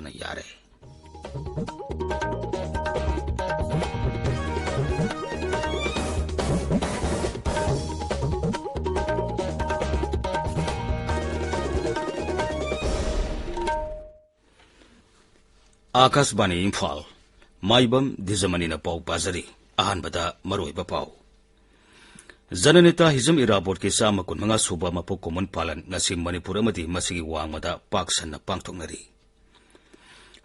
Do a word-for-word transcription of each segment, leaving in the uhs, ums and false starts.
ꯌꯥꯔꯦ꯫ ꯑꯥꯀꯥꯁꯕꯥꯅꯤ ꯏꯝꯐꯥꯜ꯫ ꯃꯥꯏꯕꯝ ꯗꯤꯖꯃꯅꯤꯅ ꯄꯥꯎ ꯄꯥꯖꯔꯤ꯫ ꯑꯍꯥꯟꯕꯗ ꯃꯔꯨꯑꯣꯏꯕ ꯄꯥꯎ꯫ ꯖꯅꯅꯦꯇꯥ ꯍꯤꯖꯝ ꯏꯔꯥꯕꯣꯠꯀꯤ ꯆꯥꯝꯃ ꯀꯨꯟꯃꯉꯥ ꯁꯨꯕ ꯃꯄꯣꯛ ꯀꯨꯝꯑꯣꯟ ꯄꯥꯂꯟ ꯉꯁꯤ ꯃꯅꯤꯄꯨꯔ ꯑꯃꯗꯤ ꯃꯁꯤꯒꯤ ꯋꯥꯡꯃꯗ ꯄꯥꯛ ꯁꯟꯅ ꯄꯥꯡꯊꯣꯛꯅꯔꯤ꯫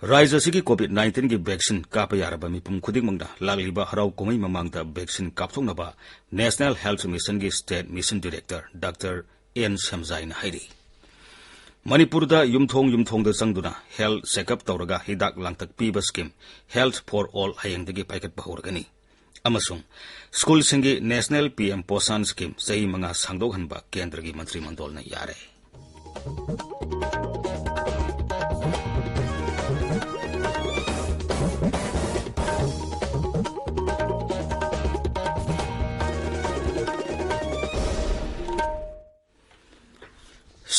ꯔꯥꯖ꯭ꯌ ꯑꯁꯤꯒꯤ COVID nineteenꯒꯤ vaccine ꯀꯥꯞꯄ ꯌꯥꯔꯕ ꯃꯤꯄꯨꯝ ꯈꯨꯗꯤꯡꯃꯛꯅ ꯂꯥꯛꯂꯤꯕ ꯍꯔꯥꯎ ꯀꯨꯝꯍꯩ ꯃꯃꯥꯡꯗ vaccine ꯀꯥꯞꯊꯣꯛꯅꯕ National Health Missionꯒꯤ State Mission Director Doctor N ꯁꯦꯝꯖꯥꯏꯅ ꯍꯥꯏꯔꯤ꯫ ꯃꯅꯤꯄꯨꯔꯗ ꯌꯨꯝꯊꯣꯡ ꯌꯨꯝꯊꯣꯡꯗ ꯆꯪꯗꯨꯅ health checkup ꯇꯧꯔꯒ ꯍꯤꯗꯥꯛ ꯂꯥꯡꯊꯛ ꯄꯤꯕ scheme Health for All ꯍꯌꯦꯡꯗꯒꯤ ꯄꯥꯏꯈꯠꯄ ꯍꯧꯔꯒꯅꯤ꯫ ꯑꯃꯁꯨꯡ ꯁ꯭ꯀꯨꯜꯁꯤꯡꯒꯤ National PM Poshan Scheme ꯆꯍꯤ ꯃꯉꯥ ꯁꯥꯡꯗꯣꯛꯍꯟꯕ ꯀꯦꯟꯗ꯭ꯔꯒꯤ ꯃꯟꯇ꯭ꯔꯤ ꯃꯟꯗꯣꯜꯅ ꯌꯥꯔꯦ꯫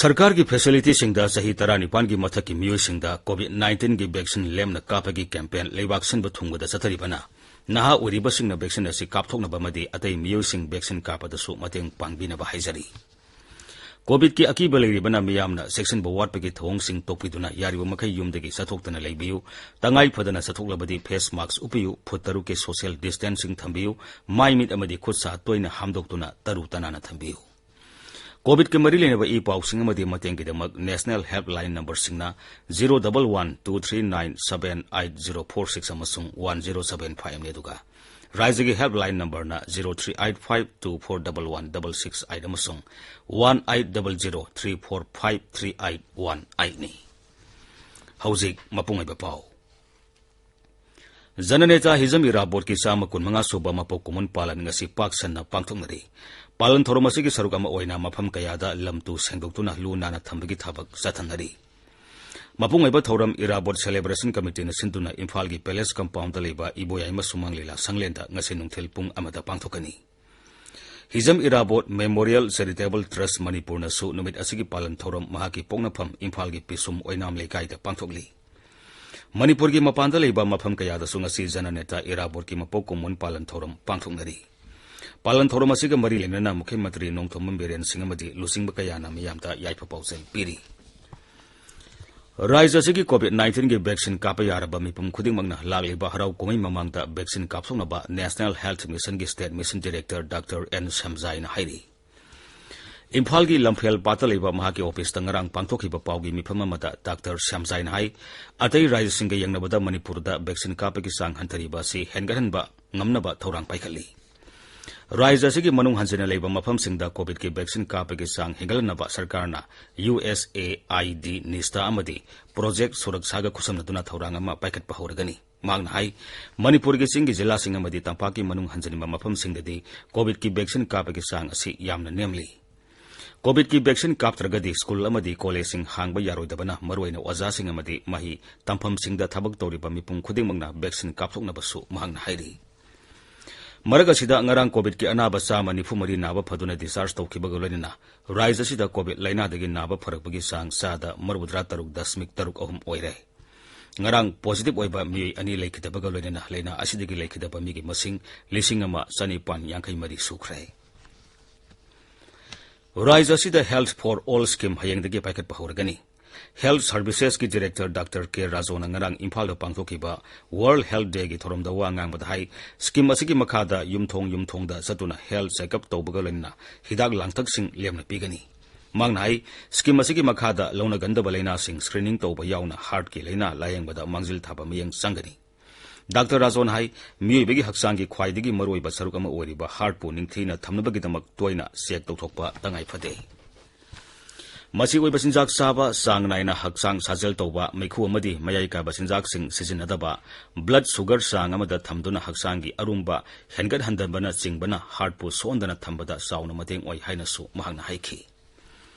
ꯁꯔꯀꯥꯔꯒꯤ facilityꯁꯤꯡꯗ ꯆꯍꯤ ꯇꯔꯥꯅꯤꯄꯥꯟꯒꯤ ꯃꯊꯛꯀꯤ ꯃꯤꯑꯣꯏꯁꯤꯡꯗ COVID nineteenꯒꯤ vaccine ꯂꯦꯝꯅ ꯀꯥꯞꯄꯒꯤ campaign ꯂꯩꯕꯥꯛ ꯁꯤꯟꯕ ꯊꯨꯡꯕꯗ ꯆꯠꯊꯔꯤꯕꯅ, ꯅꯍꯥ ꯑꯣꯏꯔꯤꯕꯁꯤꯡꯅ vaccine ꯑꯁꯤ ꯀꯥꯞꯊꯣꯛꯅꯕ ꯑꯃꯗꯤ ꯑꯇꯩ ꯃꯤꯑꯣꯏꯁꯤꯡ vaccine ꯀꯥꯞꯄꯗꯁꯨ ꯃꯇꯦꯡ ꯄꯥꯡꯕꯤꯅꯕ ꯍꯥꯏꯖꯔꯤ꯫ COVIDꯀꯤ ꯑꯀꯤꯕ ꯂꯩꯔꯤꯕꯅ ꯃꯤꯌꯥꯝꯅ ꯆꯦꯛꯁꯤꯟꯕ ꯋꯥꯠꯄꯒꯤ ꯊꯧꯑꯣꯡꯁꯤꯡ ꯇꯣꯛꯄꯤꯗꯨꯅ ꯌꯥꯔꯤꯕ ꯃꯈꯩ ꯌꯨꯝꯗꯒꯤ ꯆꯠꯊꯣꯛꯇꯅ ꯂꯩꯕꯤꯌꯨ꯫ ꯇꯉꯥꯏ ꯐꯗꯅ ꯆꯠꯊꯣꯛꯂꯕꯗꯤ face mask ꯎꯞꯄꯤꯌꯨ, ꯐꯨꯠ ꯇꯔꯨꯛꯀꯤ social distancing ꯊꯝꯕꯤꯌꯨ, ꯃꯥꯏ ꯃꯤꯠ ꯑꯃꯗꯤ ꯈꯨꯠ ꯁꯥ ꯇꯣꯏꯅ ꯍꯥꯝꯗꯣꯛꯇꯨꯅ ꯇꯔꯨ ꯇꯅꯥꯟꯅ ꯊꯝꯕꯤꯌꯨ꯫ COVIDꯀꯤ ꯃꯔꯤ ꯂꯩꯅꯕ ꯏ ꯄꯥꯎꯁꯤꯡ ꯑꯃꯗꯤ ꯃꯇꯦꯡꯒꯤꯗꯃꯛ National Helpline numberꯁꯤꯡꯅ zero double one two three nine seven eight zero four six ꯑꯃꯁꯨꯡ one zero seven five ꯅꯤ, ꯑꯗꯨꯒ ꯔꯥꯖ꯭ꯌꯒꯤ helpline numberꯅ zero three eight five two four double one double six eight ꯑꯃꯁꯨꯡ one eight double zero three four five three eight one eight ꯅꯤ꯫ ꯍꯧꯖꯤꯛ ꯃꯄꯨꯡ ꯑꯣꯏꯕ ꯄꯥꯎ꯫ ꯖꯅꯅꯦꯇꯥ ꯍꯤꯖꯝ ꯏꯔꯥꯕꯣꯠꯀꯤ ꯆꯥꯝꯃ ꯀꯨꯟꯃꯉꯥ ꯁꯨꯕ ꯃꯄꯣꯛ ꯀꯨꯝꯑꯣꯟ ꯄꯥꯂꯟ ꯉꯁꯤ ꯄꯥꯛ ꯁꯟꯅ ꯄꯥꯡꯊꯣꯛꯅꯔꯤ꯫ ꯄꯥꯂꯟ ꯊꯧꯔꯝ ꯑꯁꯤꯒꯤ ꯁꯔꯨꯛ ꯑꯃ ꯑꯣꯏꯅ ꯃꯐꯝ ꯀꯌꯥꯗ ꯂꯝ ꯇꯨ ꯁꯦꯡꯗꯣꯛꯇꯨꯅ ꯂꯨ ꯅꯥꯟꯅ ꯊꯝꯕꯒꯤ ꯊꯕꯛ ꯆꯠꯊꯅꯔꯤ꯫ ꯃꯄꯨꯡ ꯑꯣꯏꯕ ꯊꯧꯔꯝ ꯏꯔꯥꯕꯣꯠ celebration committeeꯅ ꯁꯤꯟꯗꯨꯅ ꯏꯝꯐꯥꯜꯒꯤ Palace compoundꯗ ꯂꯩꯕ ꯏꯕꯣꯌꯥꯏꯃ ꯁꯨꯃꯥꯡ ꯂꯤꯂꯥ ꯁꯪꯂꯦꯟꯗ ꯉꯁꯤ ꯅꯨꯡꯊꯤꯜ ꯄꯨꯡ ꯑꯃꯗ ꯄꯥꯡꯊꯣꯛꯀꯅꯤ꯫ Hijam Irabot Memorial Charitable Trust ꯃꯅꯤꯄꯨꯔꯅꯁꯨ ꯅꯨꯃꯤꯠ ꯑꯁꯤꯒꯤ ꯄꯥꯂꯟ ꯊꯧꯔꯝ ꯃꯍꯥꯛꯀꯤ ꯄꯣꯛꯅꯐꯝ ꯏꯝꯐꯥꯜꯒꯤ ꯄꯤꯁꯨꯝ ꯑꯣꯏꯅꯥꯝ ꯂꯩꯀꯥꯏꯗ ꯄꯥꯡꯊꯣꯛꯂꯤ꯫ ꯃꯅꯤꯄꯨꯔꯒꯤ ꯃꯄꯥꯟꯗ ꯂꯩꯕ ꯃꯐꯝ ꯀꯌꯥꯗꯁꯨ ꯉꯁꯤ ꯖꯅꯅꯦꯇꯥ ꯏꯔꯥꯕꯣꯠꯀꯤ ꯃꯄꯣꯛ ꯀꯨꯝꯑꯣꯟ ꯄꯥꯂꯟ ꯊꯧꯔꯝ ꯄꯥꯡꯊꯣꯛꯅꯔꯤ꯫ ꯄꯥꯂꯟ ꯊꯧꯔꯝ ꯑꯁꯤꯒ ꯃꯔꯤ ꯂꯩꯅꯅ ꯃꯨꯈ꯭ꯌ ꯃꯟꯇ꯭ꯔꯤ ꯅꯣꯡꯊꯣꯝꯕꯝ ꯕꯤꯔꯦꯟ ꯁꯤꯡ ꯑꯃꯗꯤ ꯂꯨꯆꯤꯡꯕ ꯀꯌꯥꯅ ꯃꯤꯌꯥꯝꯗ ꯌꯥꯏꯐ ꯄꯥꯎꯖꯦꯜ ꯄꯤꯔꯤ꯫ ꯔꯥꯖ꯭ꯌ ꯑꯁꯤꯒꯤ COVID nineteenꯒꯤ vaccine ꯀꯥꯞꯄ ꯌꯥꯔꯕ ꯃꯤꯄꯨꯝ ꯈꯨꯗꯤꯡꯃꯛꯅ ꯂꯥꯛꯂꯤꯕ ꯍꯔꯥꯎ ꯀꯨꯝꯍꯩ ꯃꯃꯥꯡꯗ vaccine ꯀꯥꯞꯊꯣꯛꯅꯕ National Health Missionꯒꯤ State Mission Director Doctor N ꯁ꯭ꯌꯥꯝꯖꯥꯏꯅ ꯍꯥꯏꯔꯤ꯫ ꯏꯝꯐꯥꯜꯒꯤ ꯂꯝꯐꯦꯜ ꯄꯥꯠꯇ ꯂꯩꯕ ꯃꯍꯥꯛꯀꯤ ꯑꯣꯐꯤꯁꯇ ꯉꯔꯥꯡ ꯄꯥꯡꯊꯣꯛꯈꯤꯕ ꯄꯥꯎꯒꯤ ꯃꯤꯐꯝ ꯑꯃꯗ ꯗꯥꯛꯇꯔ ꯁ꯭ꯌꯥꯝꯖꯥꯏꯅ ꯍꯥꯏ, ꯑꯇꯩ ꯔꯥꯖ꯭ꯌꯁꯤꯡꯒ ꯌꯦꯡꯅꯕꯗ ꯃꯅꯤꯄꯨꯔꯗ vaccine ꯀꯥꯞꯄꯒꯤ ꯆꯥꯡ ꯍꯟꯊꯔꯤꯕ ꯑꯁꯤ ꯍꯦꯟꯒꯠꯍꯟꯕ ꯉꯝꯅꯕ ꯊꯧꯔꯥꯡ ꯄꯥꯏꯈꯠꯂꯤ꯫ ꯔꯥꯖ꯭ꯌ ꯑꯁꯤꯒꯤ ꯃꯅꯨꯡ ꯍꯟꯖꯤꯟꯅ ꯂꯩꯕ ꯃꯐꯝꯁꯤꯡꯗ COVIDꯀꯤ vaccine ꯀꯥꯞꯄꯒꯤ ꯆꯥꯡ ꯍꯦꯟꯒꯠꯍꯟꯅꯕ ꯁꯔꯀꯥꯔꯅ USAID, NISTA ꯑꯃꯗꯤ Project Surakshaꯒ ꯈꯨꯠꯁꯝꯅꯗꯨꯅ ꯊꯧꯔꯥꯡ ꯑꯃ ꯄꯥꯏꯈꯠꯄ ꯍꯧꯔꯒꯅꯤ꯫ ꯃꯍꯥꯛꯅ ꯍꯥꯏ, ꯃꯅꯤꯄꯨꯔꯒꯤ ꯆꯤꯡꯒꯤ ꯖꯤꯂꯥꯁꯤꯡ ꯑꯃꯗꯤ ꯇꯝꯄꯥꯛꯀꯤ ꯃꯅꯨꯡ ꯍꯟꯖꯤꯟꯕ ꯃꯐꯝꯁꯤꯡꯗꯗꯤ COVIDꯀꯤ vaccine ꯀꯥꯞꯄꯒꯤ ꯆꯥꯡ ꯑꯁꯤ ꯌꯥꯝꯅ ꯅꯦꯝꯂꯤ꯫ COVIDꯀꯤ vaccine ꯀꯥꯞꯇ꯭ꯔꯒꯗꯤ ꯁ꯭ꯀꯨꯜ ꯑꯃꯗꯤ ꯀꯣꯂꯦꯖꯁꯤꯡ ꯍꯥꯡꯕ ꯌꯥꯔꯣꯏꯗꯕꯅ ꯃꯔꯨꯑꯣꯏꯅ ꯑꯣꯖꯥꯁꯤꯡ ꯑꯃꯗꯤ ꯃꯍꯩ ꯇꯝꯐꯝꯁꯤꯡꯗ ꯊꯕꯛ ꯇꯧꯔꯤꯕ ꯃꯤꯄꯨꯝ ꯈꯨꯗꯤꯡꯃꯛꯅ vaccine ꯀꯥꯞꯊꯣꯛꯅꯕꯁꯨ ꯃꯍꯥꯛꯅ ꯍꯥꯏꯔꯤ꯫ ꯃꯔꯛ ꯑꯁꯤꯗ ꯉꯔꯥꯡ COVIDꯀꯤ ꯑꯅꯥꯕ ꯆꯥꯝꯃ ꯅꯤꯐꯨ ꯃꯔꯤ ꯅꯥꯕ ꯐꯗꯨꯅ discharge ꯇꯧꯈꯤꯕꯒ ꯂꯣꯏꯅꯅ ꯔꯥꯖ꯭ꯌ ꯑꯁꯤꯗ COVID ꯂꯥꯏꯅꯥꯗꯒꯤ ꯅꯥꯕ ꯐꯔꯛꯄꯒꯤ ꯆꯥꯡ ꯆꯥꯗ ꯃꯧꯗ꯭ꯔꯥ ꯇꯔꯨꯛ ꯗꯁꯃꯤꯛ ꯇꯔꯨꯛ ꯑꯍꯨꯝ ꯑꯣꯏꯔꯦ꯫ ꯉꯔꯥꯡ positive ꯑꯣꯏꯕ ꯃꯤꯑꯣꯏ ꯑꯅꯤ ꯂꯩꯈꯤꯗꯕꯒ ꯂꯣꯏꯅꯅ ꯂꯥꯏꯅꯥ ꯑꯁꯤꯗꯒꯤ ꯂꯩꯈꯤꯗꯕ ꯃꯤꯒꯤ ꯃꯁꯤꯡ ꯂꯤꯁꯤꯡ ꯑꯃ ꯆꯅꯤꯄꯥꯟ ꯌꯥꯡꯈꯩ ꯃꯔꯤ ꯁꯨꯈ꯭ꯔꯦ꯫ ꯔꯥꯖ꯭ꯌ ꯑꯁꯤꯗ Health for All scheme ꯍꯌꯦꯡꯗꯒꯤ ꯄꯥꯏꯈꯠꯄ ꯍꯧꯔꯒꯅꯤ꯫ Health Servicesꯀꯤ Director ꯗꯥꯛꯇꯔ ꯀꯦ ꯔꯥꯖꯣꯅ ꯉꯔꯥꯡ ꯏꯝꯐꯥꯜꯗ ꯄꯥꯡꯊꯣꯛꯈꯤꯕ World Health Dayꯒꯤ ꯊꯧꯔꯝꯗ ꯋꯥ ꯉꯥꯡꯕꯗ ꯍꯥꯏ, scheme ꯑꯁꯤꯒꯤ ꯃꯈꯥꯗ ꯌꯨꯝꯊꯣꯡ ꯌꯨꯝꯊꯣꯡꯗ ꯆꯠꯇꯨꯅ health checkup ꯇꯧꯕꯒ ꯂꯣꯏꯅꯅ ꯍꯤꯗꯥꯛ ꯂꯥꯡꯊꯛꯁꯤꯡ ꯂꯦꯝꯅ ꯄꯤꯒꯅꯤ꯫ ꯃꯍꯥꯛꯅ ꯍꯥꯏ, scheme ꯑꯁꯤꯒꯤ ꯃꯈꯥꯗ ꯂꯧꯅꯒꯟꯗꯕ ꯂꯥꯏꯅꯥꯁꯤꯡ screening ꯇꯧꯕ ꯌꯥꯎꯅ heartꯀꯤ ꯂꯥꯏꯅꯥ ꯂꯥꯌꯦꯡꯕꯗ ꯃꯥꯡꯖꯤꯜ ꯊꯥꯕ ꯃꯤꯠꯌꯦꯡ ꯆꯪꯒꯅꯤ꯫ ꯗꯥꯛꯇꯔ ꯔꯥꯖꯣꯟ ꯍꯥꯏ, ꯃꯤꯑꯣꯏꯕꯒꯤ ꯍꯛꯆꯥꯡꯒꯤ ꯈ꯭ꯋꯥꯏꯗꯒꯤ ꯃꯔꯨꯑꯣꯏꯕ ꯁꯔꯨꯛ ꯑꯃ ꯑꯣꯏꯔꯤꯕ heartꯄꯨ ꯅꯤꯡꯊꯤꯅ ꯊꯝꯅꯕꯒꯤꯗꯃꯛ ꯇꯣꯏꯅ check ꯇꯧꯊꯣꯛꯄ ꯇꯉꯥꯏ ꯐꯗꯦ꯫ ꯃꯆꯤ ꯑꯣꯏꯕ ꯆꯤꯟꯖꯥꯛ ꯆꯥꯕ, ꯆꯥꯡ ꯅꯥꯏꯅ ꯍꯛꯆꯥꯡ ꯁꯥꯖꯦꯜ ꯇꯧꯕ, ꯃꯩꯈꯨ ꯑꯃꯗꯤ ꯃꯌꯥꯏ ꯀꯥꯏꯕ ꯆꯤꯟꯖꯥꯛꯁꯤꯡ ꯁꯤꯖꯤꯟꯅꯗꯕ, blood sugar ꯆꯥꯡ ꯑꯃꯗ ꯊꯝꯗꯨꯅ ꯍꯛꯆꯥꯡꯒꯤ ꯑꯔꯨꯝꯕ ꯍꯦꯟꯒꯠꯍꯟꯗꯕꯅꯆꯤꯡꯕꯅ heartꯄꯨ ꯁꯣꯛꯍꯟꯗꯅ ꯊꯝꯕꯗ ꯆꯥꯎꯅ ꯃꯇꯦꯡ ꯑꯣꯏ ꯍꯥꯏꯅꯁꯨ ꯃꯍꯥꯛꯅ ꯍꯥꯏꯈꯤ꯫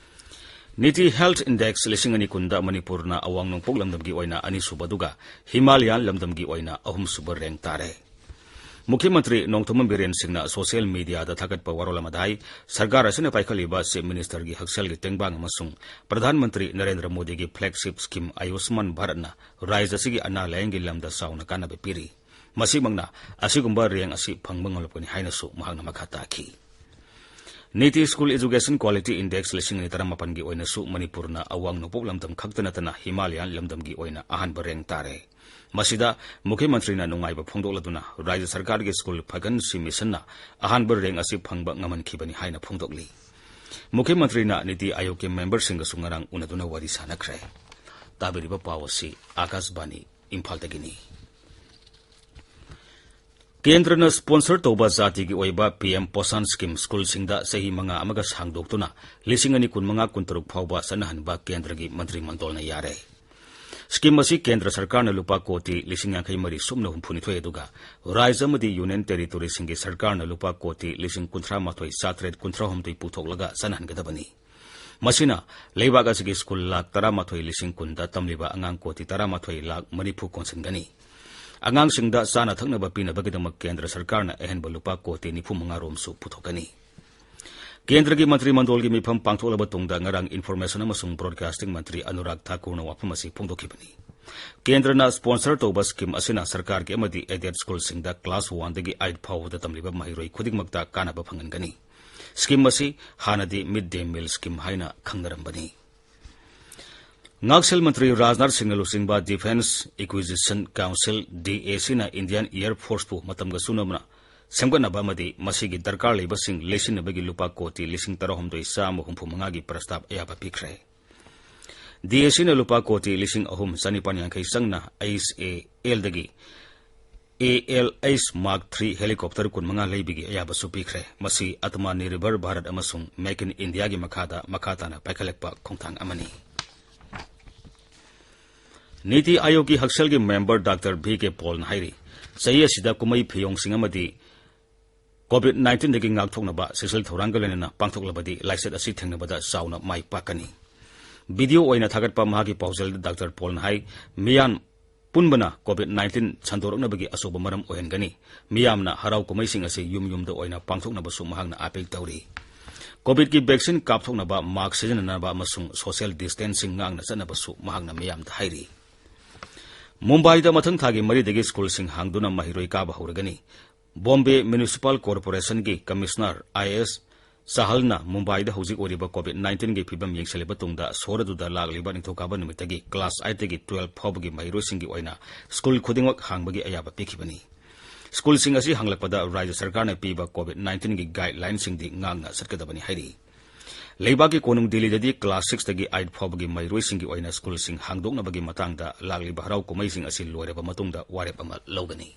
NITI Health Index ꯂꯤꯁꯤꯡ ꯑꯅꯤ ꯀꯨꯟꯗ ꯃꯅꯤꯄꯨꯔꯅ ꯑꯋꯥꯡ ꯅꯣꯡꯄꯣꯛ ꯂꯝꯗꯝꯒꯤ ꯑꯣꯏꯅ ꯑꯅꯤꯁꯨꯕ ꯑꯗꯨꯒ ꯍꯤꯃꯥꯂꯌꯥꯟ ꯂꯝꯗꯝꯒꯤ ꯑꯣꯏꯅ ꯑꯍꯨꯝꯁꯨꯕ rank ꯇꯥꯔꯦ꯫ ꯃꯨꯈ꯭ꯌ ꯃꯟꯇ꯭ꯔꯤ ꯅꯣꯡꯊꯣꯝꯕꯝ ꯕꯤꯔꯦꯟ ꯁꯤꯡꯅ ꯁꯣꯁꯤꯌꯦꯜ ꯃꯤꯗꯤꯌꯥꯗ ꯊꯥꯒꯠꯄ ꯋꯥꯔꯣꯜ ꯑꯃꯗ ꯍꯥꯏ, ꯁꯔꯀꯥꯔ ꯑꯁꯤꯅ ꯄꯥꯏꯈꯠꯂꯤꯕ ꯆꯤꯐ ꯃꯤꯅꯤꯁꯇꯔꯒꯤ ꯍꯛꯁꯦꯜꯒꯤ ꯇꯦꯡꯕꯥꯡ ꯑꯃꯁꯨꯡ ꯄ꯭ꯔꯙꯥꯟ ꯃꯟꯇ꯭ꯔꯤ ꯅꯔꯦꯟꯗ꯭ꯔ ꯃꯣꯗꯤꯒꯤ ꯐ꯭ꯂꯦꯒꯁꯤꯞ ꯁ꯭ꯀꯤꯝ ꯑꯌꯨꯁꯃꯥꯟ ꯚꯥꯔꯠꯅ ꯔꯥꯖ꯭ꯌ ꯑꯁꯤꯒꯤ ꯑꯅꯥ ꯂꯥꯌꯦꯡꯒꯤ ꯂꯝꯗ ꯆꯥꯎꯅ ꯀꯥꯟꯅꯕ ꯄꯤꯔꯤ꯫ ꯃꯁꯤꯃꯛꯅ ꯑꯁꯤꯒꯨꯝꯕ ꯔꯦꯡ ꯑꯁꯤ ꯐꯪꯕ ꯉꯝꯂꯛꯄꯅꯤ ꯍꯥꯏꯅꯁꯨ ꯃꯍꯥꯛꯅ ꯃꯈꯥ ꯇꯥꯈꯤ꯫ ꯅꯤꯇꯤ ꯁ꯭ꯀꯨꯜ ꯑꯦꯖꯨꯀꯦꯁꯟ ꯀ꯭ꯋꯥꯂꯤꯇꯤ ꯏꯟꯗꯦꯛꯁ ꯂꯤꯁꯤꯡ ꯑꯅꯤ ꯇꯔꯥꯃꯥꯄꯟꯒꯤ ꯑꯣꯏꯅꯁꯨ ꯃꯅꯤꯄꯨꯔꯅ ꯑꯋꯥꯡ ꯅꯣꯡꯄꯣꯛ ꯂꯝꯗꯝ ꯈꯛꯇ ꯅꯠꯇꯅ ꯍꯤꯃꯥꯂꯌꯥꯟ ꯂꯝꯗꯝꯒꯤ ꯑꯣꯏꯅ ꯑꯍꯥꯟꯕ ꯔꯦꯡ ꯇꯥꯔꯦ꯫ ꯃꯁꯤꯗ ꯃꯨꯈ꯭ꯌ ꯃꯟꯇ꯭ꯔꯤꯅ ꯅꯨꯡꯉꯥꯏꯕ ꯐꯣꯡꯗꯣꯛꯂꯗꯨꯅ ꯔꯥꯖ꯭ꯌ ꯁꯔꯀꯥꯔꯒꯤ ꯁ꯭ꯀꯨꯜ ꯐꯒꯟꯁꯤ ꯃꯤꯁꯟꯅ ꯑꯍꯥꯟꯕ ꯔꯦꯡ ꯑꯁꯤ ꯐꯪꯕ ꯉꯝꯍꯟꯈꯤꯕꯅꯤ ꯍꯥꯏꯅ ꯐꯣꯡꯗꯣꯛꯂꯤ꯫ ꯃꯨꯈ꯭ꯌ ꯃꯟꯇ꯭ꯔꯤꯅ ꯅꯤꯇꯤ ꯑꯥꯌꯣꯒꯀꯤ ꯃꯦꯝꯕꯔꯁꯤꯡꯒꯁꯨ ꯉꯔꯥꯡ ꯎꯅꯗꯨꯅ ꯋꯥꯔꯤ ꯁꯥꯅꯈ꯭ꯔꯦ꯫ ꯇꯥꯕꯤꯔꯤꯕ ꯄꯥꯎ ꯑꯁꯤ ꯑꯥꯀꯥꯁꯕꯥꯅꯤ ꯏꯝꯐꯥꯜꯗꯒꯤꯅꯤ꯫ ꯀꯦꯟꯗ꯭ꯔꯅ ꯁ꯭ꯄꯣꯟꯁꯔ ꯇꯧꯕ ꯖꯥꯇꯤꯒꯤ ꯑꯣꯏꯕ ꯄꯤ ꯑꯦꯝ ꯄꯣꯁꯥꯟ ꯁ꯭ꯀꯤꯝ ꯁ꯭ꯀꯨꯜꯁꯤꯡꯗ ꯆꯍꯤ ꯃꯉꯥ ꯑꯃꯒ ꯁꯥꯡꯗꯣꯛꯇꯨꯅ ꯂꯤꯁꯤꯡ ꯑꯅꯤ ꯀꯨꯟꯃꯉꯥ ꯀꯨꯟꯇꯔꯨꯛ ꯐꯥꯎꯕ ꯆꯠꯅꯍꯟꯕ ꯀꯦꯟꯗ꯭ꯔꯒꯤ ꯃꯟꯇ꯭ꯔꯤ ꯃꯟꯗꯣꯜꯅ ꯌꯥꯔꯦ꯫ ꯁ꯭ꯀꯤꯝ ꯑꯁꯤ ꯀꯦꯟꯗ꯭ꯔ ꯁꯔꯀꯥꯔꯅ ꯂꯨꯄꯥ ꯀꯣꯇꯤ ꯂꯤꯁꯤꯡ ꯌꯥꯡꯈꯩ ꯃꯔꯤ ꯁꯨꯞꯅ ꯍꯨꯝꯐꯨꯅꯤꯊꯣꯏ ꯑꯗꯨꯒ ꯔꯥꯖ꯭ꯌ ꯑꯃꯗꯤ ꯌꯨꯅꯤꯌꯟ ꯇꯦꯔꯤꯇꯣꯔꯤꯁꯤꯡꯒꯤ ꯁꯔꯀꯥꯔꯅ ꯂꯨꯄꯥ ꯀꯣꯇꯤ ꯂꯤꯁꯤꯡ ꯀꯨꯟꯊ꯭ꯔꯥ ꯃꯥꯊꯣꯏ ꯆꯥꯇ꯭ꯔꯦꯠ ꯀꯨꯟꯊ꯭ꯔꯥ ꯍꯨꯝꯗꯣꯏ ꯄꯨꯊꯣꯛꯂꯒ ꯆꯠꯅꯍꯟꯒꯗꯕꯅꯤ꯫ ꯃꯁꯤꯅ ꯂꯩꯕꯥꯛ ꯑꯁꯤꯒꯤ ꯁ꯭ꯀꯨꯜ ꯂꯥꯈ ꯇꯔꯥꯃꯥꯊꯣꯏ ꯂꯤꯁꯤꯡ ꯀꯨꯟꯗ ꯇꯝꯂꯤꯕ ꯑꯉꯥꯡ ꯀꯣꯇꯤ ꯇꯔꯥꯃꯥꯊꯣꯏ ꯂꯥꯈ ꯃꯔꯤꯐꯨ ꯀꯣꯟꯁꯤꯟꯒꯅꯤ꯫ ꯑꯉꯥꯡꯁꯤꯡꯗ ꯆꯥꯅ ꯊꯛꯅꯕ ꯄꯤꯅꯕꯒꯤꯗꯃꯛ ꯀꯦꯟꯗ꯭ꯔ ꯁꯔꯀꯥꯔꯅ ꯑꯍꯦꯟꯕ ꯂꯨꯄꯥ ꯀꯣꯇꯤ ꯅꯤꯐꯨ ꯃꯉꯥ ꯔꯣꯝꯁꯨ ꯄꯨꯊꯣꯛꯀꯅꯤ꯫ ꯀꯦꯟꯗ꯭ꯔꯒꯤ ꯃꯟꯇ꯭ꯔꯤ ꯃꯟꯗꯣꯜꯒꯤ ꯃꯤꯐꯝ ꯄꯥꯡꯊꯣꯛꯂꯕ ꯇꯨꯡꯗ ꯉꯔꯥꯡ ꯏꯟꯐꯣꯔꯃꯦꯁꯟ ꯑꯃꯁꯨꯡ ꯕ꯭ꯔꯣꯗꯀꯥꯁꯇꯤꯡ ꯃꯟꯇ꯭ꯔꯤ ꯑꯅꯨꯔꯥꯒ ꯊꯥꯀꯨꯔꯅ ꯋꯥꯐꯝ ꯑꯁꯤ ꯐꯣꯡꯗꯣꯛꯈꯤꯕꯅꯤ꯫ ꯀꯦꯟꯗ꯭ꯔꯅ ꯁ꯭ꯄꯣꯟꯁꯔ ꯇꯧꯕ ꯁ꯭ꯀꯤꯝ ꯑꯁꯤꯅ ꯁꯔꯀꯥꯔꯒꯤ ꯑꯃꯗꯤ ꯑꯦꯗꯦꯗ ꯁ꯭ꯀꯨꯜꯁꯤꯡꯗ ꯀ꯭ꯂꯥꯁ ꯋꯥꯟꯗꯒꯤ ꯑꯥꯏꯠ ꯐꯥꯎꯕꯗ ꯇꯝꯂꯤꯕ ꯃꯍꯩꯔꯣꯏ ꯈꯨꯗꯤꯡꯃꯛꯇ ꯀꯥꯟꯅꯕ ꯐꯪꯍꯟꯒꯅꯤ꯫ ꯁ꯭ꯀꯤꯝ ꯑꯁꯤ ꯍꯥꯟꯅꯗꯤ ꯃꯤꯗ ꯗꯦ ꯃꯤꯜ ꯁ꯭ꯀꯤꯝ ꯍꯥꯏꯅ ꯈꯪꯅꯔꯝꯕꯅꯤ꯫ ꯉꯥꯛꯁꯦꯜ ꯃꯟꯇ꯭ꯔꯤ ꯔꯥꯖꯅꯥꯊ ꯁꯤꯡꯅ ꯂꯨꯆꯤꯡꯕ ꯗꯤꯐꯦꯟꯁ ꯑꯦꯀ꯭ꯋꯤꯖꯤꯁꯟ ꯀꯥꯎꯟꯁꯤꯜ, ꯗꯤ ꯑꯦ ꯁꯤꯅ ꯏꯟꯗꯤꯌꯥꯟ ꯑꯦꯌꯔ ꯐꯣꯔꯁꯄꯨ ꯃꯇꯝꯒ ꯆꯨꯅꯕ ꯁꯦꯝꯒꯠꯅꯕ ꯑꯃꯗꯤ ꯃꯁꯤꯒꯤ ꯗꯔꯀꯥꯔ ꯂꯩꯕꯁꯤꯡ ꯂꯩꯁꯤꯟꯅꯕꯒꯤ ꯂꯨꯄꯥ ꯀꯣꯇꯤ ꯂꯤꯁꯤꯡ ꯇꯔꯥꯍꯨꯝꯗꯣꯏ ꯆꯥꯝꯃ ꯍꯨꯝꯐꯨ ꯃꯉꯥꯒꯤ ꯄ꯭ꯔꯁꯇꯥꯕ ꯑꯌꯥꯕ ꯄꯤꯈ꯭ꯔꯦ꯫ ꯗꯤ ꯑꯦ ꯁꯤꯅ ꯂꯨꯄꯥ ꯀꯣꯇꯤ ꯂꯤꯁꯤꯡ ꯑꯍꯨꯝ ꯆꯅꯤꯄꯥꯟ ꯌꯥꯡꯈꯩ ꯆꯪꯅ ꯑꯩꯆ ꯑꯦ ꯑꯦꯜꯗꯒꯤ A L H mark three helicopter ꯀꯨꯟꯃꯉꯥ ꯂꯩꯕꯒꯤ ꯑꯌꯥꯕꯁꯨ ꯄꯤꯈ꯭ꯔꯦ꯫ ꯃꯁꯤ ꯑꯇꯃꯥꯅꯤꯔꯚꯔ ꯚꯥꯔꯠ ꯑꯃꯁꯨꯡ ꯃꯦꯛ ꯏꯟ ꯏꯟꯗꯤꯌꯥꯒꯤ ꯃꯈꯥꯗ ꯃꯈꯥ ꯇꯥꯅ ꯄꯥꯏꯈꯠꯂꯛꯄ ꯈꯣꯡꯊꯥꯡ ꯑꯃꯅꯤ꯫ ꯅꯤꯇꯤ ꯑꯥꯌꯣꯒꯀꯤ ꯍꯛꯁꯦꯜꯒꯤ ꯃꯦꯝꯕꯔ ꯗꯥꯛꯇꯔ ꯚꯤ ꯀꯦ ꯄꯣꯜꯅ ꯍꯥꯏꯔꯤ, ꯆꯍꯤ ꯑꯁꯤꯗ ꯀꯨꯝꯍꯩ ꯐꯤꯌꯣꯡꯁꯤꯡ ꯑꯃꯗꯤ ꯀꯣꯚꯤꯗ ꯅꯥꯏꯟꯇꯤꯟꯗꯒꯤ ꯉꯥꯛꯊꯣꯛꯅꯕ ꯆꯦꯛꯁꯤꯜ ꯊꯧꯔꯥꯡꯒ ꯂꯣꯏꯅꯅ ꯄꯥꯡꯊꯣꯛꯂꯕꯗꯤ ꯂꯥꯏꯆꯠ ꯑꯁꯤ ꯊꯦꯡꯅꯕꯗ ꯆꯥꯎꯅ ꯃꯥꯏ ꯄꯥꯛꯀꯅꯤ꯫ ꯚꯤꯗꯤꯑꯣ ꯑꯣꯏꯅ ꯊꯥꯒꯠꯄ ꯃꯍꯥꯛꯀꯤ ꯄꯥꯎꯖꯦꯜꯗ ꯗꯥꯛꯇꯔ ꯄꯣꯜꯅ ꯍꯥꯏ, ꯃꯤꯌꯥꯝ ꯄꯨꯟꯕꯅ COVID nineteen ꯁꯟꯗꯣꯔꯛꯅꯕꯒꯤ ꯑꯆꯧꯕ ꯃꯔꯝ ꯑꯣꯏꯍꯟꯒꯅꯤ꯫ ꯃꯤꯌꯥꯝꯅ ꯍꯔꯥꯎ ꯀꯨꯝꯍꯩꯁꯤꯡ ꯑꯁꯤ ꯌꯨꯝ ꯌꯨꯝꯗ ꯑꯣꯏꯅ ꯄꯥꯡꯊꯣꯛꯅꯕꯁꯨ ꯃꯍꯥꯛꯅ ꯑꯥꯄꯤꯜ ꯇꯧꯔꯤ꯫ COVIDꯀꯤ vaccine ꯀꯥꯞꯊꯣꯛꯅꯕ mask ꯁꯤꯖꯤꯟꯅꯅꯕ ꯑꯃꯁꯨꯡ social distancing ꯉꯥꯛꯅ ꯆꯠꯅꯕꯁꯨ ꯃꯍꯥꯛꯅ ꯃꯤꯌꯥꯝꯗ ꯍꯥꯏꯔꯤ꯫ ꯃꯨꯝꯕꯥꯏꯗ ꯃꯊꯪ ꯊꯥꯒꯤ ꯃꯔꯤꯗꯒꯤ ꯁ꯭ꯀꯨꯜꯁꯤꯡ ꯍꯥꯡꯗꯨꯅ ꯃꯍꯩꯔꯣꯏ ꯀꯥꯕ ꯍꯧꯔꯒꯅꯤ꯫ Bombay Municipal Corporationꯒꯤ Commissioner I S ꯆꯍꯜꯅ ꯃꯨꯝꯕꯥꯏꯗ ꯍꯧꯖꯤꯛ ꯑꯣꯏꯔꯤꯕ COVID nineteenꯒꯤ ꯐꯤꯕꯝ ꯌꯦꯡꯁꯤꯜꯂꯕ ꯇꯨꯡꯗ ꯁꯣꯍꯔ ꯑꯗꯨꯗ ꯂꯥꯛꯂꯤꯕ ꯅꯤꯡꯊꯧꯀꯥꯕ ꯅꯨꯃꯤꯠꯇꯒꯤ class eightꯇꯒꯤ twelve ꯐꯥꯎꯕꯒꯤ ꯃꯍꯩꯔꯣꯏꯁꯤꯡꯒꯤ ꯑꯣꯏꯅ ꯁ꯭ꯀꯨꯜ ꯈꯨꯗꯤꯡꯃꯛ ꯍꯥꯡꯕꯒꯤ ꯑꯌꯥꯕ ꯄꯤꯈꯤꯕꯅꯤ꯫ ꯁ꯭ꯀꯨꯜꯁꯤꯡ ꯑꯁꯤ ꯍꯥꯡꯂꯛꯄꯗ ꯔꯥꯖ꯭ꯌ ꯁꯔꯀꯥꯔꯅ ꯄꯤꯕ COVID nineteenꯒꯤ guidelineꯁꯤꯡꯗꯤ ꯉꯥꯛꯅ ꯆꯠꯀꯗꯕꯅꯤ ꯍꯥꯏꯔꯤ꯫ ꯂꯩꯕꯥꯛꯀꯤ ꯀꯣꯅꯨꯡ ꯗꯤꯜꯂꯤꯗꯗꯤ class sixꯇꯒꯤ eight ꯐꯥꯎꯕꯒꯤ ꯃꯍꯩꯔꯣꯏꯁꯤꯡꯒꯤ ꯑꯣꯏꯅ ꯁ꯭ꯀꯨꯜꯁꯤꯡ ꯍꯥꯡꯗꯣꯛꯅꯕꯒꯤ ꯃꯇꯥꯡꯗ ꯂꯥꯛꯂꯤꯕ ꯍꯔꯥꯎ ꯀꯨꯝꯍꯩꯁꯤꯡ ꯑꯁꯤ ꯂꯣꯏꯔꯕ ꯃꯇꯨꯡꯗ ꯋꯥꯔꯦꯞ ꯑꯃ ꯂꯧꯒꯅꯤ꯫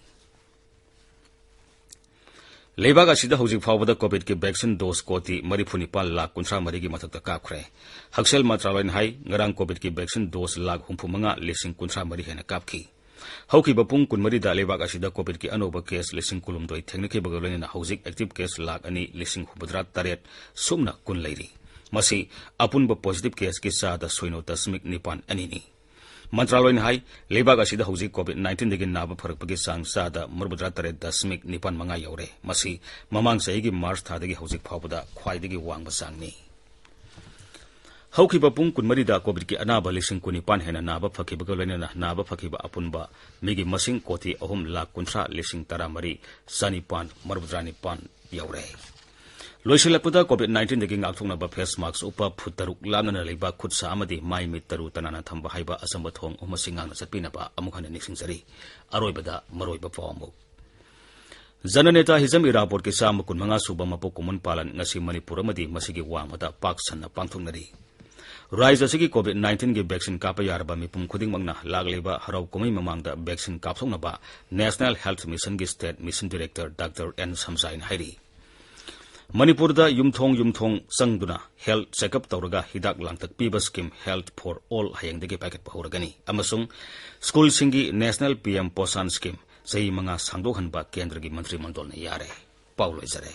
ꯂꯩꯕꯥꯛ ꯑꯁꯤꯗ ꯍꯧꯖꯤꯛ ꯐꯥꯎꯕꯗ COVIDꯀꯤ vaccine dose ꯀꯣꯇꯤ ꯃꯔꯤꯐꯨ ꯅꯤꯄꯥꯜ ꯂꯥꯈ ꯀꯨꯟꯊ꯭ꯔꯥ ꯃꯔꯤꯒꯤ ꯃꯊꯛꯇ ꯀꯥꯞꯈ꯭ꯔꯦ꯫ ꯍꯛꯁꯦꯜ ꯃꯟꯇ꯭ꯔꯥꯂꯌꯅ ꯍꯥꯏ, ꯉꯔꯥꯡ COVIDꯀꯤ vaccine dose ꯂꯥꯈ ꯍꯨꯝꯐꯨ ꯃꯉꯥ ꯂꯤꯁꯤꯡ ꯀꯨꯟꯊ꯭ꯔꯥ ꯃꯔꯤ ꯍꯦꯟꯅ ꯀꯥꯞꯈꯤ꯫ ꯍꯧꯈꯤꯕ ꯄꯨꯡ ꯀꯨꯟꯃꯔꯤꯗ ꯂꯩꯕꯥꯛ ꯑꯁꯤꯗ COVIDꯀꯤ ꯑꯅꯧꯕ case ꯂꯤꯁꯤꯡ ꯀꯨꯟꯍꯨꯝꯗꯣꯏ ꯊꯦꯡꯅꯈꯤꯕꯒ ꯂꯣꯏꯅꯅ ꯍꯧꯖꯤꯛ active case ꯂꯥꯈ ꯑꯅꯤ ꯂꯤꯁꯤꯡ ꯍꯨꯝꯐꯨꯇꯔꯥ ꯇꯔꯦꯠ ꯁꯨꯞꯅ ꯀꯨꯟ ꯂꯩꯔꯤ꯫ ꯃꯁꯤ ꯑꯄꯨꯟꯕ positive caseꯀꯤ ꯆꯥꯗ ꯁꯤꯅꯣ ꯗꯁꯃꯤꯛ ꯅꯤꯄꯥꯟ ꯑꯅꯤꯅꯤ꯫ ꯃꯟꯇ꯭ꯔꯥꯂꯣꯏꯅ ꯍꯥꯏ, ꯂꯩꯕꯥꯛ ꯑꯁꯤꯗ ꯍꯧꯖꯤꯛ COVID nineteenꯗꯒꯤ ꯅꯥꯕ ꯐꯔꯛꯄꯒꯤ ꯆꯥꯡ ꯆꯥꯗ ꯃꯔꯤꯐꯨꯇꯔꯥ ꯇꯔꯦꯠ ꯗꯁꯃꯤꯛ ꯅꯤꯄꯥꯟ ꯃꯉꯥ ꯌꯧꯔꯦ꯫ ꯃꯁꯤ ꯃꯃꯥꯡ ꯆꯍꯤꯒꯤ March ꯊꯥꯗꯒꯤ ꯍꯧꯖꯤꯛ ꯐꯥꯎꯕꯗ ꯈ꯭ꯋꯥꯏꯗꯒꯤ ꯋꯥꯡꯕ ꯆꯥꯡꯅꯤ꯫ ꯍꯧꯈꯤꯕ ꯄꯨꯡ ꯀꯨꯟꯃꯔꯤꯗ COVIDꯀꯤ ꯑꯅꯥꯕ ꯂꯤꯁꯤꯡ ꯀꯨꯟꯅꯤꯄꯥꯟ ꯍꯦꯟꯅ ꯅꯥꯕ ꯐꯈꯤꯕꯒ ꯂꯣꯏꯅꯅ ꯅꯥꯕ ꯐꯈꯤꯕ ꯑꯄꯨꯟꯕ ꯃꯤꯒꯤ ꯃꯁꯤꯡ ꯀꯣꯇꯤ ꯑꯍꯨꯝ ꯂꯥꯈ ꯀꯨꯟꯊ꯭ꯔꯥ ꯂꯤꯁꯤꯡ ꯇꯔꯥꯃꯔꯤ ꯆꯅꯤꯄꯥꯟ ꯃꯔꯤꯐꯨꯇꯔꯥ ꯅꯤꯄꯥꯟ ꯌꯧꯔꯦ꯫ ꯂꯣꯏꯁꯤꯜꯂꯛꯄꯗ COVID nineteenꯗꯒꯤ ꯉꯥꯛꯊꯣꯛꯅꯕ face mask ꯎꯞꯄ ꯐꯨꯠ ꯇꯔꯨꯛ ꯂꯥꯞꯅꯅ ꯂꯩꯕ ꯈꯨꯠ ꯁꯥ ꯑꯃꯗꯤ ꯃꯥꯏ ꯃꯤꯠ ꯇꯔꯨ ꯇꯅꯥꯟꯅ ꯊꯝꯕ ꯍꯥꯏꯕ ꯑꯆꯝꯕ ꯊꯣꯡ ꯑꯍꯨꯝ ꯑꯁꯤ ꯉꯥꯛꯅ ꯆꯠꯄꯤꯅꯕ ꯑꯃꯨꯛ ꯍꯟꯅ ꯅꯤꯡꯁꯤꯡꯖꯔꯤ꯫ ꯑꯔꯣꯏꯕꯗ ꯃꯔꯨꯑꯣꯏꯕ ꯄꯥꯎ ꯑꯃꯨꯛ꯫ ꯖꯅꯅꯦꯇꯥ ꯍꯤꯖꯝ ꯏꯔꯥꯕꯣꯠꯀꯤ ꯆꯥꯝꯃ ꯀꯨꯟꯃꯉꯥ ꯁꯨꯕ ꯃꯄꯣꯛ ꯀꯨꯝꯑꯣꯟ ꯄꯥꯂꯟ ꯉꯁꯤ ꯃꯅꯤꯄꯨꯔ ꯑꯃꯗꯤ ꯃꯁꯤꯒꯤ ꯋꯥꯡꯃꯗ ꯄꯥꯛ ꯁꯟꯅ ꯄꯥꯡꯊꯣꯛꯅꯔꯤ꯫ ꯔꯥꯖ꯭ꯌ ꯑꯁꯤꯒꯤ COVID nineteenꯒꯤ vaccine ꯀꯥꯞꯄ ꯌꯥꯔꯕ ꯃꯤꯄꯨꯝ ꯈꯨꯗꯤꯡꯃꯛꯅ ꯂꯥꯛꯂꯤꯕ ꯍꯔꯥꯎ ꯀꯨꯝꯍꯩ ꯃꯃꯥꯡꯗ vaccine ꯀꯥꯞꯊꯣꯛꯅꯕ National Health Missionꯒꯤ State Mission Director Doctor N ꯁꯝꯖꯥꯏꯅ ꯍꯥꯏꯔꯤ꯫ ꯃꯅꯤꯄꯨꯔꯗ ꯌꯨꯝꯊꯣꯡ ꯌꯨꯝꯊꯣꯡ ꯆꯪꯗꯨꯅ health checkup ꯇꯧꯔꯒ ꯍꯤꯗꯥꯛ ꯂꯥꯡꯊꯛ ꯄꯤꯕ scheme Health for All ꯍꯌꯦꯡꯗꯒꯤ ꯄꯥꯏꯈꯠꯄ ꯍꯧꯔꯒꯅꯤ ꯑꯃꯁꯨꯡ ꯁ꯭ꯀꯨꯜꯁꯤꯡꯒꯤ National PM Poshan Scheme ꯆꯍꯤ ꯃꯉꯥ ꯁꯥꯡꯗꯣꯛꯍꯟꯕ ꯀꯦꯟꯗ꯭ꯔꯒꯤ ꯃꯟꯇ꯭ꯔꯤ ꯃꯟꯗꯜꯅ ꯌꯥꯔꯦ꯫ ꯄꯥꯎ ꯂꯣꯏꯖꯔꯦ꯫